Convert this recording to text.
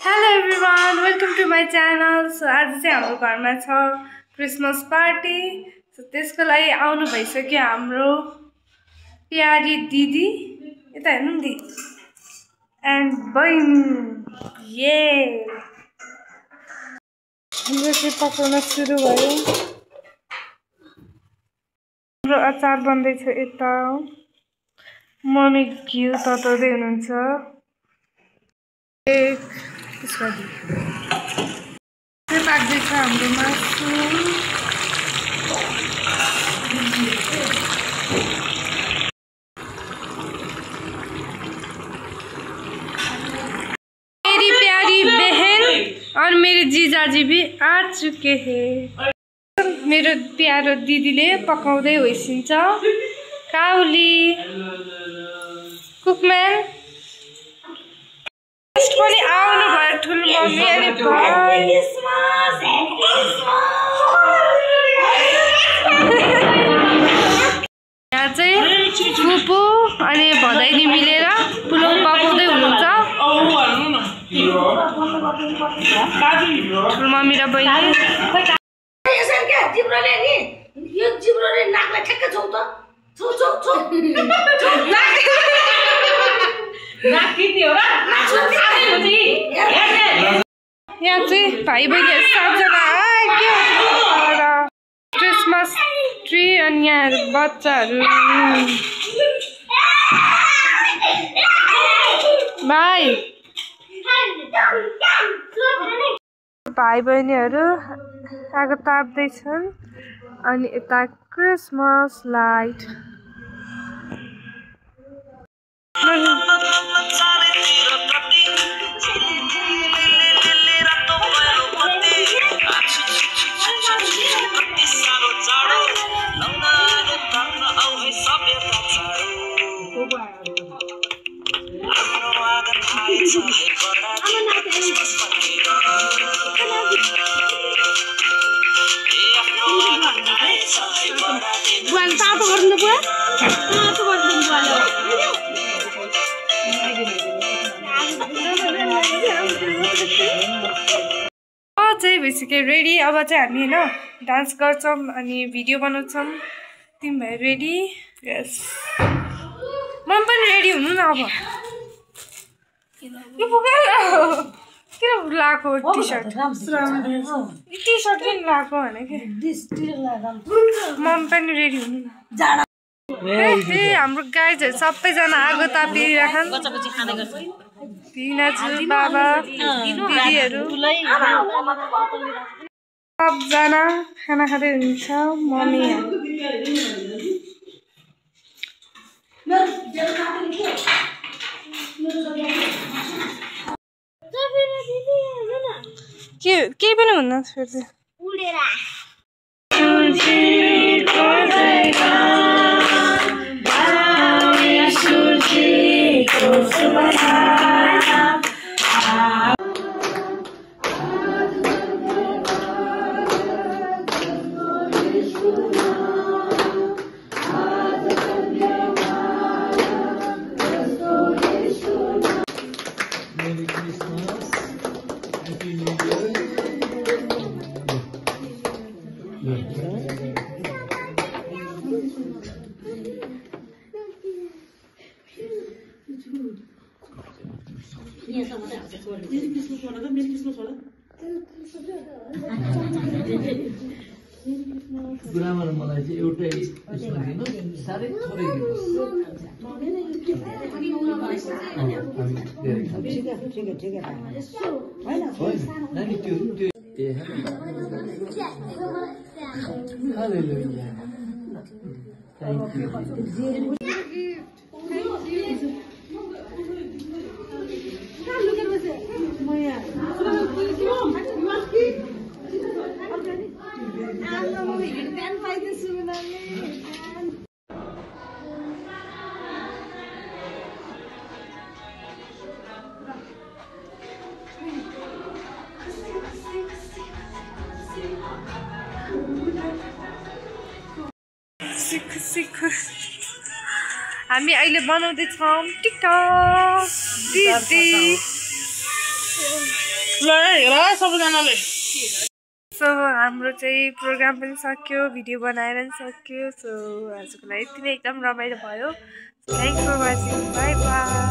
Hello everyone, welcome to my channel. So आज चाहिँ हाम्रो घरमा छ क्रिसमस पार्टी. So त्यसको लागि आउनु भइसक्यो हाम्रो प्यारी दिदी. यता हेर्नु नि एन्ड बहिनी. ये हाम्रो चाहिँ पकाउन सुरु भयो. हाम्रो अचार बन्दैछ यता. मम्मी घिउ तताउँदै हुनुहुन्छ. पाक्दैछ हाम्रो मासु. मेरी प्यारी बहन और मेरे जीजाजी भी आ चुके हैं. मेरो प्यारो दिदीले पकाउँदै होइसिन्छ. काउली कुकम्यान पनि आउनु भयो. ठुलो मम्मी अनि भाइ. यहाँ चाहिँ फुपू अनि भदैनी मिलेर पुलाउ पकाउँदै हुनुहुन्छ. ठुलो मम्मी र बहिनी. यहाँ चाहिँ भाइ बहिनीहरू 7 जना. क्रिसमस ट्री अनि यहाँ बच्चाहरू. भाइ बहिनीहरू आगो ताप्दैछन्. अनि यता क्रिसमस लाइट. चाहिँ भइसक्यो रेडी. अब चाहिँ हामी होइन डान्स गर्छौँ अनि भिडियो बनाउँछौँ. तिमी भाइ रेडी? यस. म पनि रेडी हुनु न. अब किन लगाएको टी सर्ट किन लगाएको भनेको. मम पनि रेडी हुनु न. हाम्रो गाईहरू सबैजना आगो तापिराखन्. दिनाजु बाबा दिदीहरू सबजना खाना खाँदै हुनुहुन्छ. मम्मी के पनि हुन्न. फेरि गुरामा मलाई चाहिँ एउटै उसमा दिनु साह्रै थोरै सिक हामी अहिले बनाउँदै छौं टिकटक दिदी. सो हाम्रो चाहिँ प्रोग्राम पनि सक्यो, भिडियो बनाएर पनि सक्यो। सो आजको लागि यति नै एकदम रमाइलो भयो। Thanks for watching, bye by.